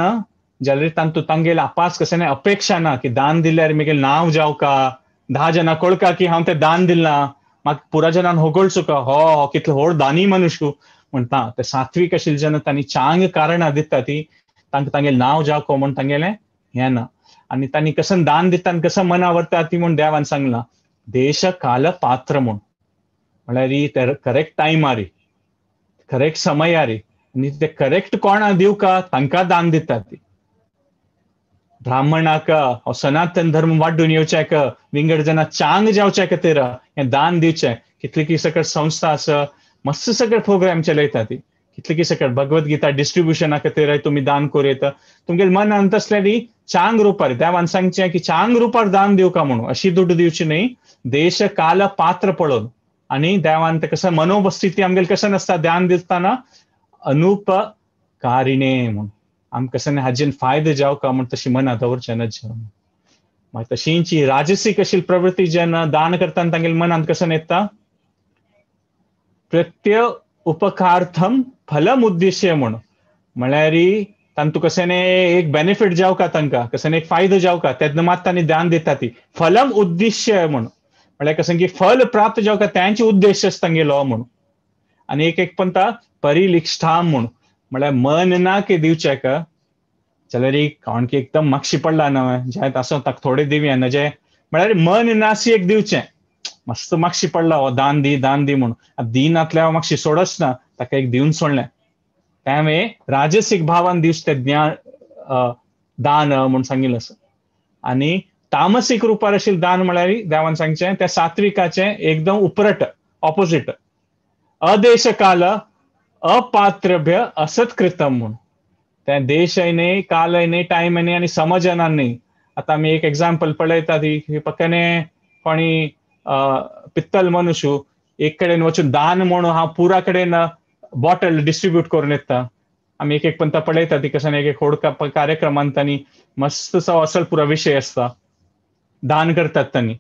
जाल्यार तांतू तांगेले आपास कशें अपेक्षा ना की दान दिल्यार म्हगेलें नांव जावका, 10 जाणां कळका की हांव तें दान दिलां, म्हाका पुरा जनान होगळचो हो कितलो व्हड दानी मनुष्य म्हणटा. ते सात्वीक आशिल्ले जन तांणी चांग कारणां दिता ती तांकां तांगेलें नांव जावको म्हूण तांगेलें हें ना. आनी तांणी कसं दान दिता आनी कसं मना व्हरता ती म्हूण देवान सांगलां देश काल पात्र म्हूण म्हळ्यार ते करेक्ट टायमारी करेक्ट समयारी आनी ते करेक्ट कोणा दिवका तांकां दान दिता ती. ब्राह्मणाक सनातन धर्म वाड्डून येवच्याक विंगड जाणां चांग जावच्या खातीर हें दान दिवचें. कितली की सगळे संस्था आसा मस्त सगळे प्रोग्राम चलयता ती कितले की सकट भगवद्गीता डिस्ट्रिब्युशना खातीर तुमी दान करूं येता. तुमगेले मनांत आसल्यार चांग रुपार देवान सांगचें की चांग रुपार दान दिवका म्हणून, अशी दुड्ड दिवची न्ही, देश काल पात्र पळोवन. आनी देवान ते कसं मनोवस्थिती आमगेले कशें आसता ध्यान दितना अनुपकारिणे म्हूण आमकां कसं हाजेन फायदो जावका म्हूण तशी मनां दवरचें ना. मागीर तशींची राजसीक अशी प्रवृत्ती जेन्ना दान करतना तांगेले मनांत कसं येता प्रत्य उपकार्थम फलम उद्देश्य म्हूण, म्हळ्यार तांतू कशें एक बेनिफीट जावका तांकां, कशें एक फायदो जावका तेन्ना मात तांणी ध्यान दिता ती फलम उद्देश्य म्हूण, म्हळ्यार कशें की फल प्राप्त जावका त्यांचे उद्देश्य तांगेलो म्हूण. आनी एक एक पंता परिलिक्षाम म्हूण, म्हळ्यार मन ना की दिवचें का जाल्यार कोण की एकदम मागशी पडला ना जायत आसो ताका थोडे दिवया ना जे, म्हळ्यार मन नासी एक दिवचें, मस्त मागशी पडला हो दान दी दान दी म्हणून, दिनातल्या मागशी सोडच ना ताका एक दिवन सोडलें. त्यामुळे राजसीक भावान दिवचें तें ज्ञान दान म्हूण सांगिल्लें आसा. आनी तामसीक रुपार आशिल्लें दान म्हळ्यार देवान सांगचें त्या सात्विकाचें एकदम उपरट ऑपोजीट, अदेशकाल अपात्रभ्य असत्कृतम म्हूण, तें देशय न्ही कालय न्ही टायम न्ही आनी समजना न्ही. आतां आमी एक एग्जाम्पल पळयता ती पक्याने कोणी पित्तल मनुष्य एक कडेन वचून दान म्हणून हांव पुरा कडेन बॉटल डिस्ट्रिब्यूट करून येता. आमी एक एक पंता पळयता ती कशें एक एक होडका कार्यक्रमान तांणी मस्त असल पुरा विशय आसता दान करतात तांणी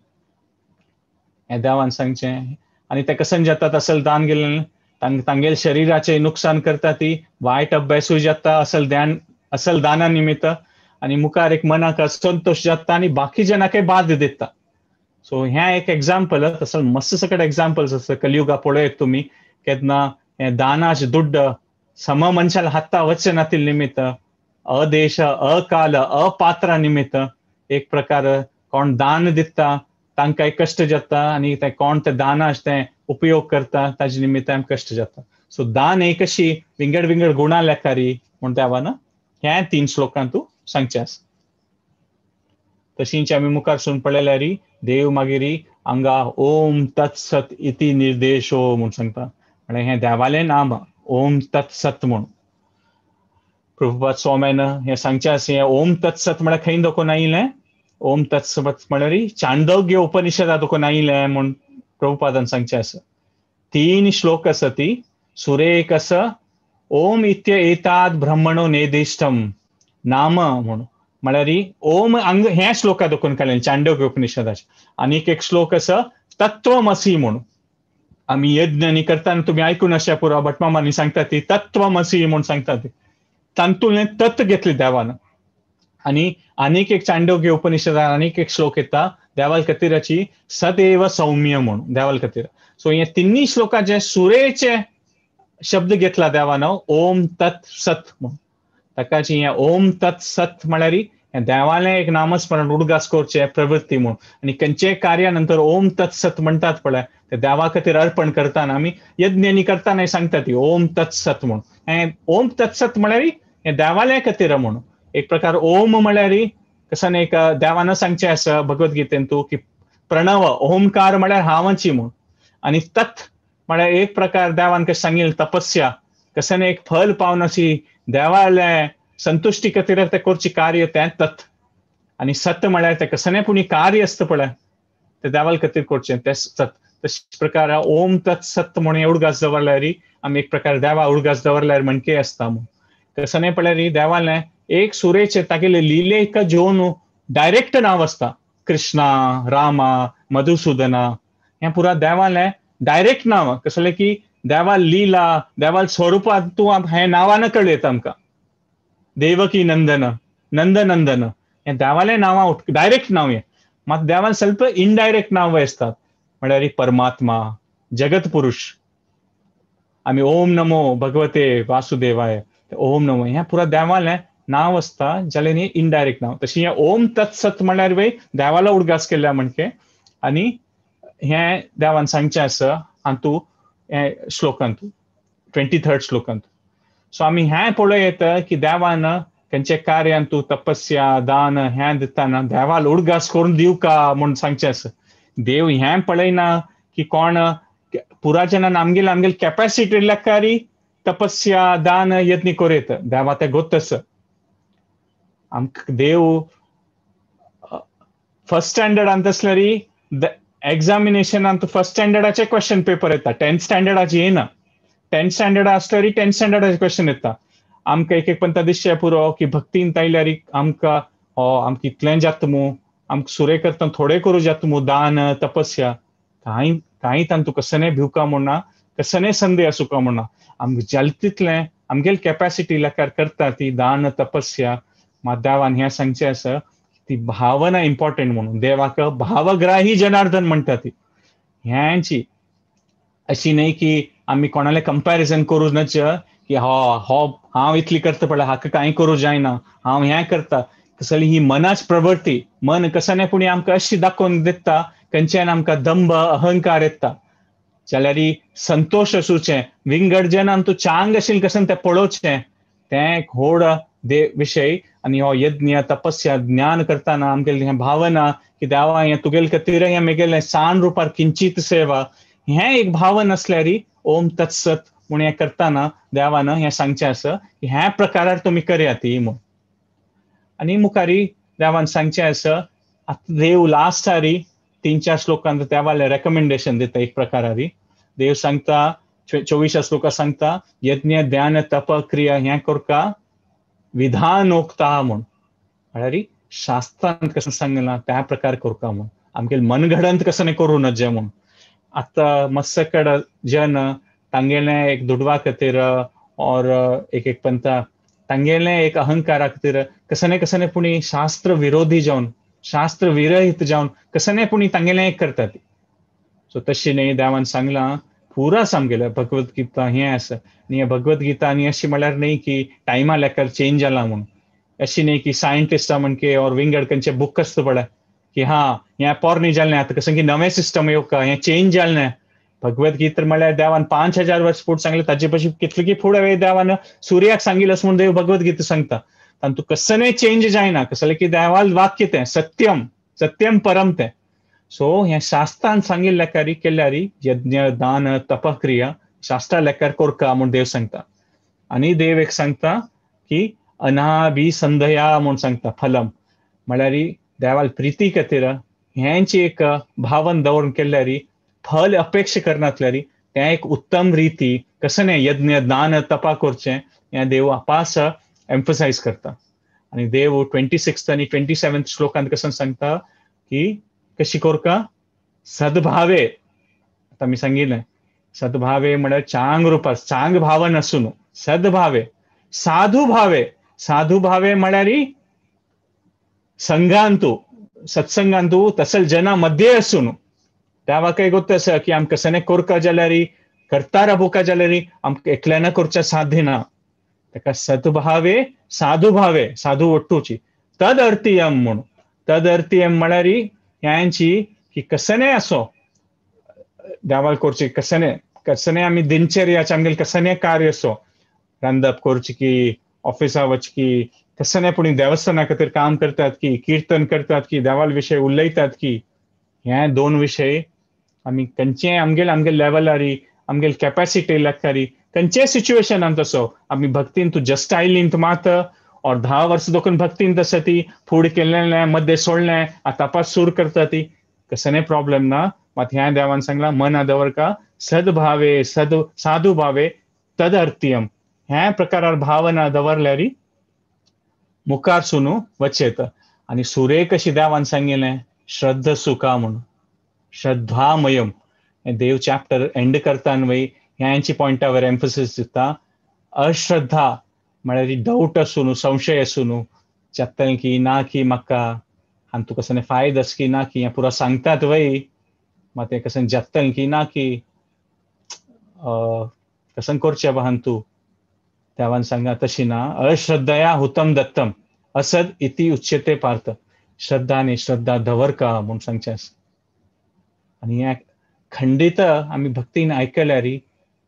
हें देवान सांगचें. आनी ते कशें जातात असल दान गेल्लें तांगेले शरिराचें नुकसान करता ती, वायट अभ्यासूय जाता असल ध्यान असल दाना निमित्त, आनी मुखार एक मनाक असंतोश जाता आनी बाकी जनाकय बाद दिता. सो हें एक एग्जाम्पल, तसो मस्त सकट एग्जाम्पल्स आसा कलियुगा पळयत तुमी केन्ना हें दानाचे दुड्ड सम मनशाला हाता वचनातील निमित्त अदेश अकाल अपात्रा निमित्त एक प्रकार कोण दान दिता तांकां कश्ट जाता आनी ते कोण ते दानाचे ते उपयोग करता ताजे निमित्त आमकां कश्ट जाता. सो दान एक अशी विंगड विंगड गुणा लेखारी म्हूण देवान ह्या तीन श्लोकांतू सांगचें आसा. तशींच आमी मुखार सून पळयल्यार देव मागीर हांगा ओम तत्सत इति निर्देशो म्हूण सांगता, म्हळ्यार हें देवालें नाम ओम तत्सत म्हूण. प्रभुपाद स्वाम्यान हें सांगचें आसा, हें ओम तत्सत म्हळ्यार खंय दाखोवन आयिल्लें, ओम तत्सत म्हळ्यार चांदोग्य उपनिषदा दाखोवन आयिल्लें म्हूण प्रभुपादान सांगचें आसा. तीन श्लोक आसा ती सुरेक आसा ओम इत्य एताद ब्रह्मणो नेदिष्टम नाम म्हूण, म्हळ्यार ओम अंग ह्या श्लोका दाखोवन काडलें चांदोग्य उपनिषदाचें. आनीक एक श्लोक आसा तत्वमसी म्हूण, आमी यज्ञ न्ही करतना तुमी आयकून अशें पुरो भटमामांनी सांगता ती तत्वमसी म्हूण सांगता ती, तातूंतलें तत्व घेतलें देवान. आनी आनीक एक चांदोग्य उपनिषदान आनीक एक श्लोक येता देवाल खातीराची सदैव सौम्य म्हूण देवाल खातीर. सो हे तिन्ही श्लोकाचे सुरेचे शब्द घेतला देवान ओम तत् सत म्हूण, ताकाची हें ओम तत् सत म्हळ्यार हें देवालें एक नामस्मरण उडगास करचें प्रवृत्ती म्हूण. आनी खंयचेय कार्या नंतर ओम तत् सत म्हणटात पळय ते देवा खातीर अर्पण करतना आमी यज्ञ करतना सांगता ती ओम तत् सत म्हूण. हें ओम तत् सत म्हळ्यार हें देवालें खातीर म्हूण एक प्रकार ओम म्हळ्यार कसन एक देवान सांगचें आसा भगवद्गीतेन तूं की प्रणव ओमकार म्हळ्यार हांवाची म्हूण, आनी तत् म्हळ्यार एक प्रकार देवान कशें सांगिल्लें तपस्या कसन एक फल पावन अशी देवालें संतुश्टी खातीर तें करचें कार्य तें तत्, आनी सत म्हळ्यार तें कसलें पूण कार्य आसता पळय तें देवाल खातीर करचें तें सत. तशे प्रकार ओम तत् सत म्हणून उडगास दवरल्यार आमी एक प्रकार देवा उडगास दवरल्यार म्हणके आसता म्हूण. कसलें पळल्यार देवालें एक सुरेचें तागेले लिलेक जेवन डायरेक्ट नांव आसता कृष्णा रामा मधुसुदना, हें पुरा देवालें डायरेक्ट नांव कसलें की देवाल लिला देवाल स्वरुपांत तूं हें नांवान कळयता आमकां. देवकी नंदन नंदनंदन हें देवालें नांवां डायरेक्ट नांव हें, मात देवान स्वल्प इनडायरेक्ट नांव आसतात म्हळ्यार परमात्मा जगत पुरुष. आमी ओम नमो भगवते वासुदेवाय ओम नमो हें पुरा देवालें नांव आसता जाल्यार न्ही इनडायरेक्ट नांव. तशें हें ओम तत्सत म्हळ्यार वय देवालो उडगास केल्ल्या म्हणके, आनी हें देवान सांगचें आसा हातूं हें श्लोकांत 23rd श्लोकांत. सो आमी हें पळोवं येता की देवान खंयच्या कार्यान तूं तपस्या दान हें दितना देवाल उडगास करून दिवका म्हूण सांगचें आसा. देव हें पळयना की कोण पुरा जनान आमगेले आमगेले कॅपॅसिटी लेखारी तपस्या दान यत्न करेत देवा ते गोत आसा. आमकां देव फर्स्ट स्टँडर्डांत आसल्यार एग्जामिनेशनांत फर्स्ट स्टँडर्डाचे क्वेश्चन पेपर येता, टेन्थ स्टँडर्डाचे येना. टेन्थ स्टँडर्ड आसल्यार टेन्थ स्टँडर्डाचे क्वेश्चन येता. आमकां एक एक पंता दिसचें पुरो की भक्तीन आयल्यार आमकां हो आमकां इतलें जाता मू, आमकां सुरे करता थोडें करूं जाता मू, दान तपस्या कांय कांय तांतू कसने भिवका म्हणना, कसने संदेह आसूका म्हणना. आमकां जालें तितलें आमगेले कॅपॅसिटी लेखार करता ती दान तपस्या. मात देवान हें सांगचें आसा ती भावना इम्पॉर्टंट म्हणून देवाक भावग्राही जनार्दन म्हणटा ती. ह्यांची अशी न्हय की आमी कोणाले कंपॅरिजन करूं नच की हो हो हांव इतली करता पळय हाका कांय करूं जायना, हांव हें करता. कसली ही मनाच प्रवृत्ती, मन कसने पुणी आमकां अशी दाखोवन दिता खंयच्यान आमकां दंभ अहंकार येता. जाल्यार संतोश आसूचें, विंगड जनान तूं चांग आशिल्लें कशें तें पळोवचें, तें एक व्हड विशय. आनी हो यज्ञ तपस्या ज्ञान करतना आमगेली हें भावना की देवा हें तुगेले खातीर हें म्हगेलें सान रुपार किंचीत सेवा, हें एक भावना आसल्यार ओम तत्सत म्हूण हें करतना देवान हें सांगचें आसा की ह्या प्रकारार तुमी करया ती म्हूण. आनी मुखारी देवान सांगचें आसा आतां देव लास्टारी 3-4 श्लोकांत देवाले रेकमेंडेशन दिता एक प्रकारारी. देव सांगता 24 श्लोका सांगता यज्ञ ध्यान तप क्रिया हें करका विधानोक्ता म्हूण, म्हळ्यार शास्त्रांत कसं सांगलां त्या प्रकार करका म्हूण, आमगेले मनघडंत कसं करूं नजे म्हूण. आतां मस्सकड जन तांगेलें एक दुडवा खातीर और एक एक पंता तांगेलें एक अहंकारा खातीर कसने कसने पुणी शास्त्र विरोधी जावन शास्त्र विरहित जावन कसने पुणी तांगेलें एक करतात. सो तशी न्हय देवान सांगलां पुरा सामकेलें भगवद्गीता हें आसा. आनी हें भगवद्गीता आनी अशी म्हळ्यार न्हय की टायमा लेखार चेंज जाला म्हूण, अशी न्हय की सायंटिस्टा म्हणके और विंगड खंयचे बूक आसता पळय की हा हें पोरणी जालें आतां कसं की नवें सिस्टम येवका हें चेंज जालें. भगवद्गीता म्हळ्यार देवान 5000 वर्स फुडें सांगलें, ताजे पशी कितले की फुडें वेळ देवान सुर्याक सांगिल्लें अशें म्हूण देव भगवद्गीता सांगता. तातूंत कसलें चेंज जायना, कसलें की देवाल वाक्य तें सत्यम सत्यम परम तें. सो हें शास्त्रान सांगिल्लें लेखारी केल्यारी यज्ञ दान तपक्रिया शास्त्रा लेखार कोरका म्हूण देव सांगता. आनी देव एक सांगता की अनाभिसंधया म्हूण सांगता फलम, म्हळ्यार देवाल प्रिती खातीर हेंची एक भावन दवरून केल्यारी फल अपेक्षा करनासल्यारी तें एक उत्तम रिती कसं यज्ञ दान तपा करचें हें देव आपास एम्फसायज करता. आनी देव 26 आनी 27 श्लोकांत कसं सांगता की कशी करका सद्भावे. आतां आमी सांगिल्लें सद्भावे म्हळ्यार चांग रुपार चांग भावन आसूं न्हू, सद्भावे साधू भावे. साधू भावे म्हळ्यार संघांतू सत्संगांतू तसल जना मध्ये आसूं न्हू. देवाकय गोत्त आसा की आमकां कसने कोरका जाल्यार करता राबोवका जाल्यार आमकां एकल्यान करचें साध्य ना. ताका सद्भावे साधू भावे साधू ओट्टूची तद अर्थीयम म्हूण. तद अर्थीयम म्हळ्यार ह्यांची की कसने असो देवाल करची कसने कसने आमी दिनचर्याचे आमगेले कसने कार्य असो रांदप करची की ऑफिसा वचकी कसने पूण देवस्थाना खातीर काम करतात की किर्तन करतात की देवाल विशय उलयतात की, हे दोन विशय आमी खंयचे आमगेले आमगेले लेवलारी आमगेले कॅपॅसिटी लेखारी खंयचे सिच्युएशनान तसो आमी भक्तीन तूं जस्ट आयली मात और 10 वर्स दोकून भक्तीन तसं ती फूड केल्लें मध्य सोडलें आतां तपास सूर करता ती कसने प्रॉब्लेम ना. मात ह्या देवान सांगलां मना दवरका सद्भावे सद साधू भावे तद अर्थीयम ह्या प्रकारार भावना दवरल्यारी मुखार सुनू वचेत. आनी सुरे कशी देवान सांगिल्लें श्रद्ध सुखा म्हूण श्रद्धामयम. देव चॅप्टर एंड करता न्हय ह्यांची पॉयंटावर एम्फसिस दिता. अश्रद्धा म्हळ्यार डावट आसूं न्हू, संशय आसूं न्हू, जातलें की ना की म्हाका आनी तुका कसो फायदो आसा की ना की हें पुरो सांगतात वय मात हें कशें जातलें की ना की कशें करचें बाहान तूं. देवान सांगला तशी ना. अश्रद्धया हुतम दत्तम असद इति उच्यते पार्थ. श्रद्धा आनी श्रद्धा दवरका म्हूण सांगचें आसा. आनी हें खंडीत आमी भक्तीन आयकल्यार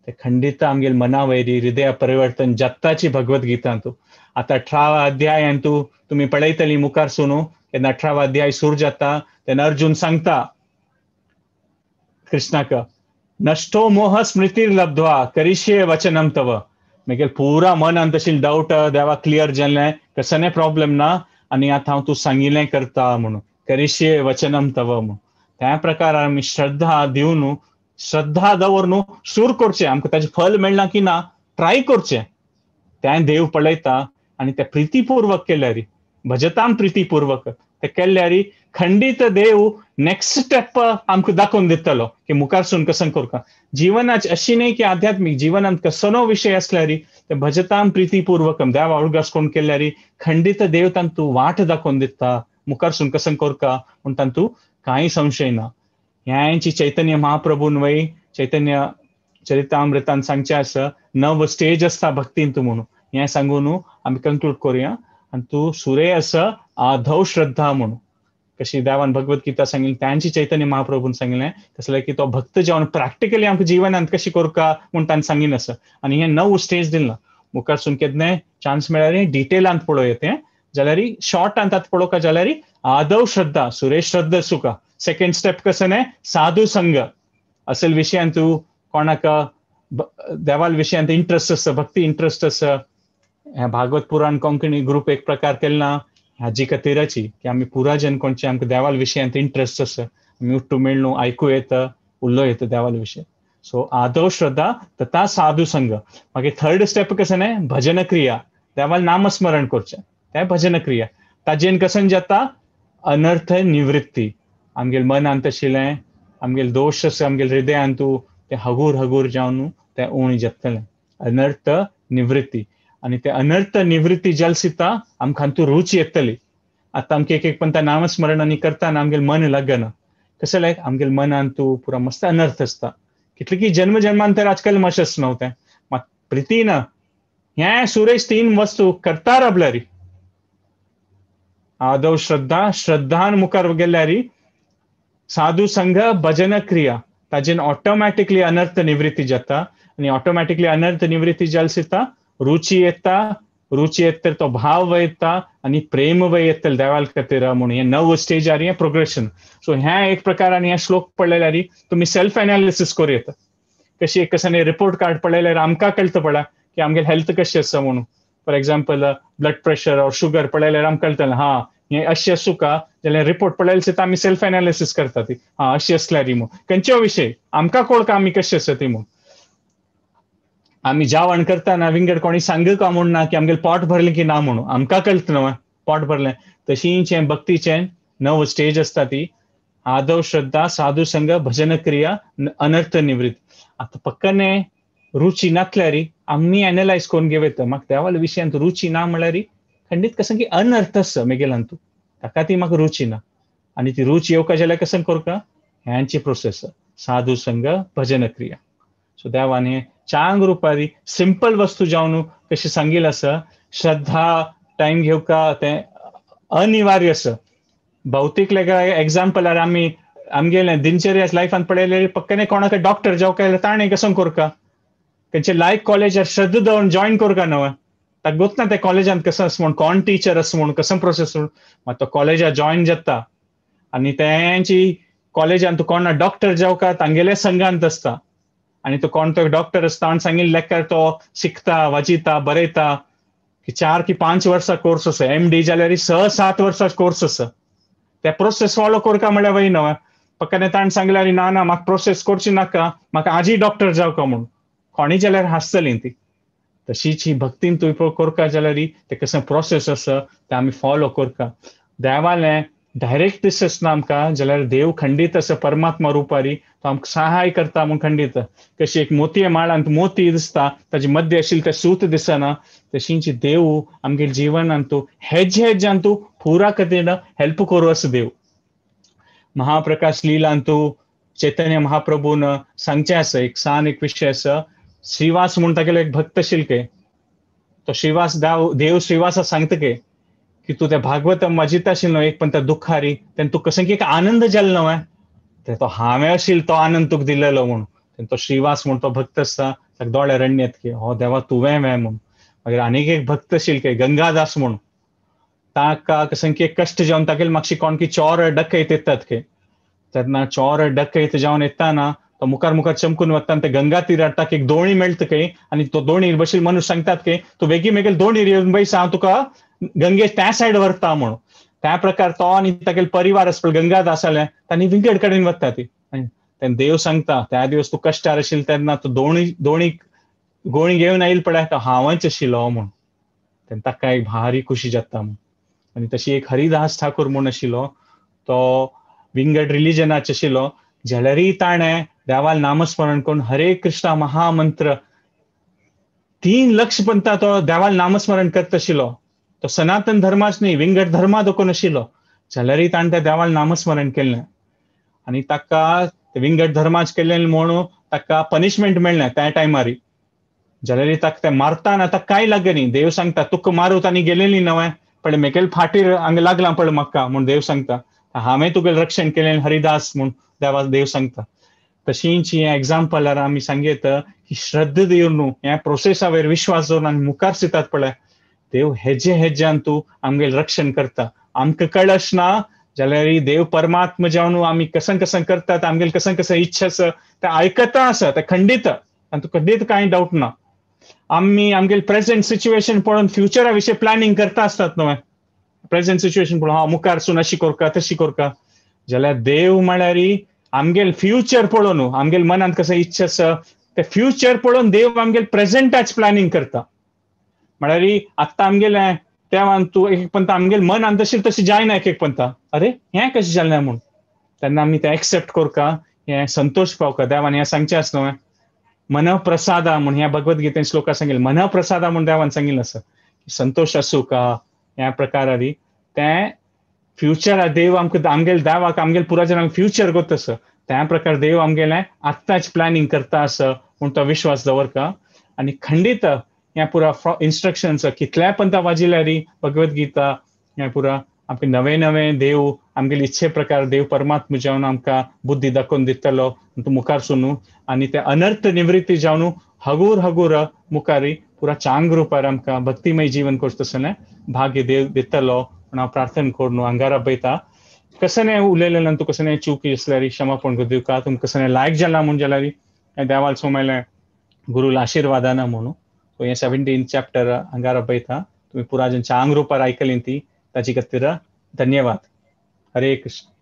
ते खंडीत आमगेले मना वयरी हृदय परिवर्तन जाताची भगवद्गीतांतू. आतां 18वा अध्यायांतू तुमी पळयतली मुखार सुनू तेन्ना 18वा अध्याय सुरू जाता तेन्ना अर्जुन सांगता कृष्णाक नष्टो मोह स्मृतीर लब्ध्वा करिष्ये वचनम तव. मागीर पुरा मनान तशी डावट देवा क्लियर जालें, कसने प्रॉब्लेम ना आनी आतां हांव तूं सांगिल्लें करता म्हणून, करिष्ये वचनम तव म्हणून. त्या प्रकार आमी श्रद्धा दिवन, श्रद्धा दवरून सूर करचें. आमकां ताजें फल मेळना की ना ट्राय करचें, तें देव पळयता. आनी तें प्रितीपूर्वक केल्यार, भजताम प्रितीपूर्वक तें केल्यार खंडीत देव नेक्स्ट स्टेप आमकां दाखोवन दितलो की मुखारसून कसं करता. जिवनाच अशी न्हय की आध्यात्मीक जिवनांत कसलो विशय आसल्यार ते भजताम प्रितीपूर्वकम देवा उडगास कोण केल्यार खंडीत देव तांतू वाट दाखोवन दिता, मुखारसून कसं करता म्हूण तांतू कांय संशय ना. ह्यांची चैतन्य महाप्रभून वय चैतन्य चरितामृतान सांगचें आसा, नव स्टेज आसता भक्तींत म्हणून. हें सांगून आमी कंक्लूड करुया. आनी तूं सुरे आसा आधव श्रद्धा म्हणून, कशी देवान भगवत गीता सांगिल्लें तांची चैतन्य महाप्रभून सांगिल्लें, तसलें की तो भक्त जावन प्रॅक्टिकली आमकां जिवनांत कशी करका म्हूण ताणें सांगिल्लें आसा. आनी हें नव स्टेज दिलां, मुखारसून केन्नाय चान्स मेळ्ळ्यार डिटेलांत पळोवया तें, जाल्यार शॉर्टांत आतां पळोवका जाल्यार आदव श्रद्धा सुरे श्रद्धा सुका. सेकंड स्टेप कसं न्हय साधू संघ, असल विशयांत तूं कोणाक देवाल विशयांत इंट्रस्ट आसा, भक्ती इंट्रस्ट आसा. हें भागवत पुराण कोंकणी ग्रुप एक प्रकार केला ना हाजी खातीराची की आमी पुरा जन कोणचे आमकां देवाल विशयांत इंट्रस्ट आसा, आमी उट्टू मेळ्ळू आयकूं येता, उलोवं येता देवाल विशय. सो आदव श्रद्धा तथा साधू संघ. मागीर थर्ड स्टेप कसं न्हय भजन क्रिया, देवाल नामस्मरण करचें तें भजन क्रिया. ताजेन कसं जाता अनर्थ निवृत्ती, आमगेल मनांत आशिल्लें आमगेल दोश आसा आमगेल हृदयांतू तें हगूर हगूर जावन तें उणें जातलें, अनर्थ निवृत्ती. आनी ते अनर्थ निवृत्ती जाल सिता आमकां हातूंत रुची येतली. आतां आमकां एक एक पण त्या नामस्मरण आनी करतना आमगेल मन लागना, कशें लायक आमगेल मनान तूं पुरा मस्त अनर्थ आसता, कितले की जन्म जन्मांतर आजकाल मशस न्हू तें. मात प्रिती ना हें सुरेश तीन वस्तू करता राबल्यारी, आदव श्रद्धा, श्रद्धान मुखार गेल्यारी साधू संघ भजन क्रिया, ताजेन ऑटोमॅटिकली अनर्थ निवृत्ती जाता. आनी ऑटोमॅटिकली अनर्थ निवृत्ती जाल सिता रुची येता, रुची येता तो भाव वयता आनी प्रेम वय येतले देवाल खातीर म्हणून. हें नव स्टेजार हें प्रोग्रेशन. सो हें एक प्रकार आनी हें श्लोक पळयल्यार तुमी सेल्फ एनालिसीस करूं येता. कशी एक कशें रिपोर्ट कार्ड पळयल्यार आमकां कळटा पळय की आमगेले हेल्थ कशी आसा म्हणून. For example blood pressure or sugar पळयल्यार आमकां कळटलें हा हें अशें आसूं का, जाल्यार रिपोर्ट पळयल्यार सुद्दां आमी सेल्फ एनालिसीस करता ती हा अशी आसल्यार म्हणून. खंयचो विशय आमकां कळका आमी कशें आसा ती म्हणून. आमी जेवण करतना विंगड कोणी सांग का म्हूण ना की आमगेलें पोट भरलें की ना म्हणून, आमकां कळटा न्हय पोट भरलें. तशीच हें भक्तीचें नव स्टेज आसता ती आदव श्रद्धा साधू संघ भजन क्रिया अनर्थ निवृत्त. आतां पक्कने रुची नासल्यार आमी एनलायज करून घेवं येता. म्हाका देवाल्या विशयांत रुची ना म्हणल्यार खंडीत कसं की अनर्थ आसा मेगेलांतू, ताका ती म्हाका रुची ना. आनी ती रुची येवका जाल्यार कसं करका ह्यांची प्रोसेस साधू संघ भजन क्रिया. सो देवान हें चांग रुपारी सिंपल वस्तू जावन कशी सांगिल्लें आसा, श्रद्धा टायम घेवका तें अनिवार्य आसा. भौतीक लेगीत एग्जाम्पलार आमी आमगेलें दिनचर्या लायफान पळयलें पक्कने कोणाक डॉक्टर जावका जाल्यार ताणें कसो करका, खंयचे लायक कॉलेजार श्रद्धा दवरून जॉयन करका न्हय, ताका गोत ना ते कॉलेजांत कसो आसा म्हूण, कोण टिचर आसा म्हूण, कसो प्रोसेस म्हूण. मात तो कॉलेजार जॉयन जाता आनी तेंची कॉलेजांत कोण डॉक्टर जावका तांगेल्या संघांत आसता आनी तो कोण तो डॉक्टर आसता आनी सांगिल्लें लेखार तो शिकता वाचिता बरयता की 4 की 5 वर्सां कोर्स आसा, MD जाल्यार 6-7 वर्सां कोर्स आसा. ते प्रोसेस फॉलो करका म्हळ्यार वय न्हय, पक्काने ताणें सांगलें आनी ना ना म्हाका प्रोसेस करची नाका, म्हाका आजी डॉक्टर जावका म्हूण, कोणी जाल्यार हांसतलीं ती. तशीच ही भक्तीन तूं करका जाल्यार ते कसो प्रोसेस आसा ते आमी फॉलो करका. देवालें डायरेक्ट दिसना आमकां जाल्यार देव खंडीत आसा परमात्मा रुपारी, तो आमकां सहाय करता म्हूण खंडीत. कशी एक मोतये माळांत मोती दिसता ताजे मध्य आशिल्लें तें सूत दिसना, तशीच देव आमगे जिवनांत हेज हेजांतू पुरा खातीर हेल्प करूं आसा देव. महाप्रकाश लिलांतू चैतन्य महाप्रभून सांगचें आसा एक सान एक विशय आसा, श्रीवास म्हूण तागेलो एक भक्त आशिल्ले, तो श्रीवास देव श्रीवासा सांगता के की तूं तें भागवतम वाचिता आशिल्लो एक पण त्या दुखारी तेन्ना तूं कसं की एक आनंद जालो न्हय, ते तो हांवें आशिल्लो तो आनंद तुका दिलेलो म्हूण. तेन्ना तो श्रीवास म्हूण तो भक्त आसता ताका दोळे रण्यत की हो देवा तुवें वें म्हूण. मागीर आनीक एक भक्त आशिल्ले गंगादास म्हूण, ताका कसं की एक कश्ट जावन तागेले मातशी कोण की चोर डकयत येतात के, तेन्ना चोर डकयत जावन येताना तो मुखार मुखार चमकून वता आनी ते गंगा तिरार ताका एक दोणी मेळटा खंय आनी तो दोणीर बशिल्ले मनीस सांगतात की तूं बेगीन बेगीन दोणीर येवन बैस, हांव तुका गंगे त्या सायड व्हरता म्हणून. त्या प्रकार तो आनी तागेलो परिवार आसपळय गंगादास आसले तांणी विंगड कडेन वता ती. तेन्ना देव सांगता त्या दिवस तूं कश्टार आशिल्लो तेन्ना तूं दोणी दोणी गोणी घेवन आयिल्लो पळय तो हांवच आशिल्लो म्हूण. तेन्ना ताका एक भारी खुशी जाता म्हूण. आनी तशी एक हरिदास ठाकूर म्हूण आशिल्लो, तो विंगड रिलिजनाचे आशिल्लो, जाल्यारय ताणें देवाल नामस्मरण करून हरे कृष्णा महामंत्र 3 लक्ष पंता तो देवाल नामस्मरण करता आशिल्लो. तो सनातन धर्माच न्ही, विंगड धर्मा देखून आशिल्लो, जाल्यारय ताणें त्या देवाल नामस्मरण केलें आनी ताका विंगड धर्माच केलें म्हणून ताका पनिशमेंट मेळ्ळें त्या टायमार. जाल्यारय ताका ते मारताना ताका कांय लागनी. देव सांगता तुका मारूं तांणी गेलेली नवें, पण मेगेल फाटीर हांगा लागलां पळय म्हाका म्हूण देव सांगता, हांवें तुगेलें रक्षण केलें हरिदास म्हूण देवा देव सांगता. तशींच हें एग्जाम्पलार आमी सांगयत की श्रद्धा दिवन न्हू ह्या प्रोसेसा वयर विश्वास दवरून आमी मुखार सितात पळय, देव हेजे हेज्यान तूं आमगेलें रक्षण करता. आमकां कळश ना जाल्यार देव परमात्मा जावन आमी कसन कसन करतात, आमगेले कसन कसन इच्छा आसा ते आयकता आसा, ते खंडीत, आनी खंडीत कांय डावट ना. आमी आमगेले प्रेजेंट सिच्युएशन पळोवन फ्युचरा विशीं प्लॅनिंग करता आसतात न्हय, प्रेजेंट सिच्युएशन पळोवन हांव मुखार सून अशी करका तशी करका, जाल्यार देव म्हळ्यार आमगेले फ्युचर पळोवन आमगेले मनांत कशें इच्छा आसा ते फ्युचर पळोवन देव आमगेले प्रेजेंटाच प्लॅनिंग करता. म्हळ्यार आत्तां आमगेलें तेव्हा तूं एक एक पंता आमगेले मनांत तशें तशें जायना, एक एक पंता अरे हें कशें जालें म्हूण, तेन्ना आमी तें एक्सेप्ट करका, हें संतोश पावका. देवान हें सांगचें आसा न्हय, मनप्रसादा म्हूण ह्या भगवद्गीतेन श्लोका सांगिल्लें, मनप्रसादा म्हूण देवान सांगिल्लें आसा, संतोश आसूं का ह्या प्रकारारी. तें फ्युचर देव आमकां आमगेले देवाक आमगेले पुराजनांक फ्युचर गोत आसा, त्या प्रकार देव आमगेलें आत्तांच प्लॅनिंग करता आसा म्हूण तो विश्वास दवरका. आनी खंडीत ह्या पुरा इन्स्ट्रक्शन्स कितल्याय पंता वाजिल्यार भगवद्गीता ह्या पुरा आमकां नवे नवे देव आमगेले इच्छे प्रकार देव परमात्मा जावन आमकां बुद्धी दाखोवन दितलो तूं मुखार सुनू आनी ते अनर्थ निवृत्ती जावन हगूर हगूर मुखारी पुरा चांग रुपार आमकां भक्तिमय जीवन करता आसतना भाग्य देव दितलो म्हूण हांव प्रार्थना करून अंगारा पळयता. कसने उलयलें तूं कसने चूक आसल्यार क्षमापण करून दिवका, तुमकां कसने लायक जाला म्हूण जाल्यार देवाल सोमयलें गुरूला आशिर्वादाना म्हणून. सो हें 17 चॅप्टर अंगारा पळयता, तुमी पुरा चांग रुपार आयकली ती ताची खातीर धन्यवाद. हरे कृष्ण.